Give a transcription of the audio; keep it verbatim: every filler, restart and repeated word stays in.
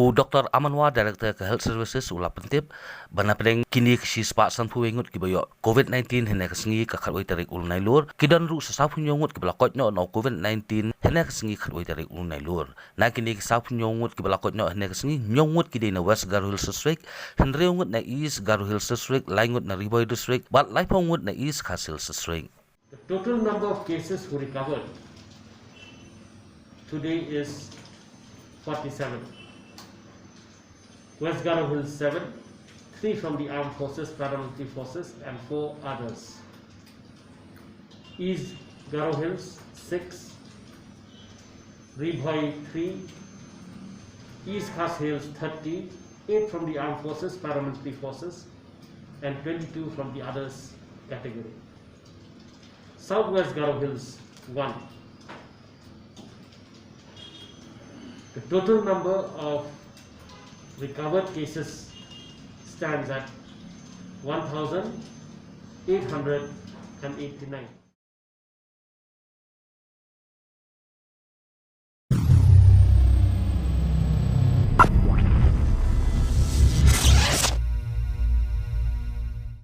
U Doctor Aman War, Director ka Health Services, u la pyntip ba napdeng kine ki shispah sanphew wei ngut kiba ïoh COVID nineteen hynne ka sngi ka khatwei tarik u Nailur, ki don ruh sa sawphew hynñiew ngut kiba la koit noh na u COVID nineteen hynne ka sngi khatwei tarik u Nailur. Na kine ki sawphew hynñiew ngut kiba la koit noh hynne ka sngi, hynñiew ngut ki dei na West Garo Hills District, hynriew ngut na East Garo Hills District, lai ngut na Ri Bhoi District, bad laiphew ngut na East Khasi Hills District. The total number of cases who recovered today is forty-seven. West Garo Hills, seven, three from the armed forces, paramilitary forces, and four others. East Garo Hills, six, Ri Bhoi, three, East Khasi Hills, thirty, eight from the armed forces, paramilitary forces, and twenty-two from the others category. Southwest Garo Hills, one. The total number of recovered cases stands at one thousand eight hundred and eighty-nine.